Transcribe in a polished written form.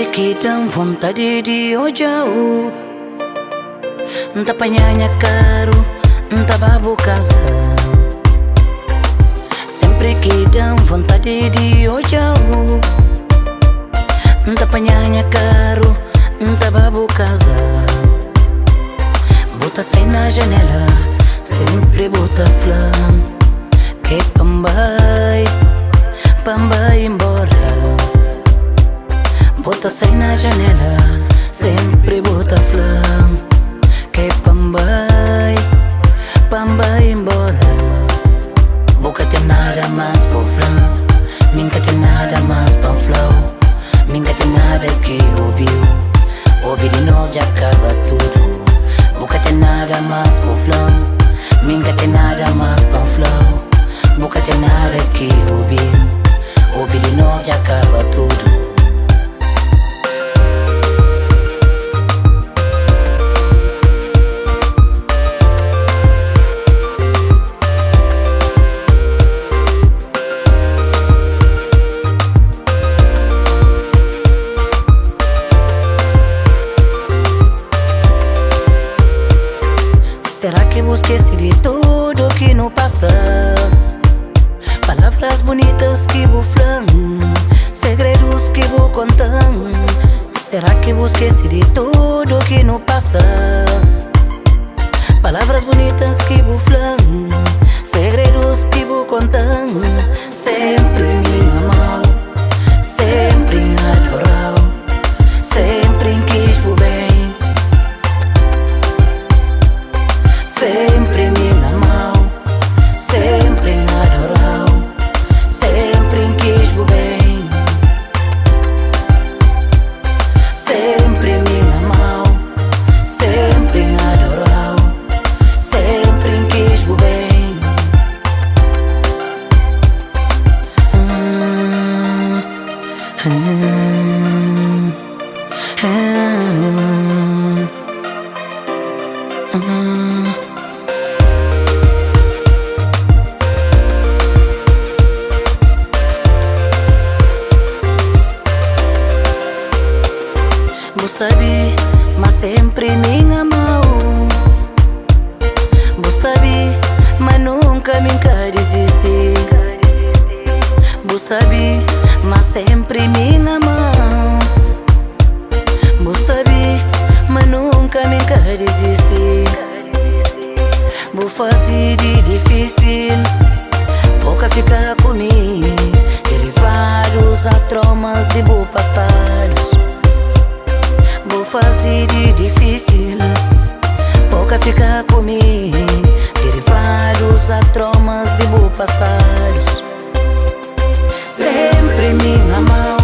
Sempre ki da-m vontadi di odja-u, N ta panha nha karu, N ta ba bu kaza. Sempre ki da-m vontadi di odja-u, N ta panha nha karu, N ta ba bu kaza. Bu ta sai na janela, sempre bu ta fla-m ke pa N bai, pa N bai inbora. Bu ta sai na janela, sempre bu ta fla-m ke pa N bai, pa N bai inbora. Bu ka ten nada más pa fla-m, mi N ka ten nada más pa N fla-u. Mi N ka ten nada ki obi-u, obi di nos dja kaba tudu. Bu ka ten nada más pa fla-m, mi N ka ten nada más pa N fla-u. Bu ka ten nada ki obi-m, obi di nos dja kaba tudu. Será ki bu skese di tudu ki nu pasa? Palavras bunitas ki bu fla-m, segredus ki bu konta-m. Será ki bu skese di tudu ki nu pasa? Palavras bunitas ki bu fla-m, segredus ki bu konta-m. Sempre mi N ama-u, sempre N adora-u, sempre N kis bu ben. Sempre mi N ama-u, sempre N adora-u, sempre N kis bu ben. Sempre mi N ama-u, sempre N adora-u, sempre N kis bu ben. Bu sabe ma sempre mi N ama-u. Bu sabe ma nunka mi N ka dizisti. Bu sabe ma sempre mi N ama-u. Bu sabe ma nunka mi N ka dizisti. Bu faze di difísil po ka fika ku mi. Derivados a traumas di bu pasadus. Bu faze di difísil po ka fika ku mi. Derivados a traumas di bu pasadus. Sempre mi N ama-u.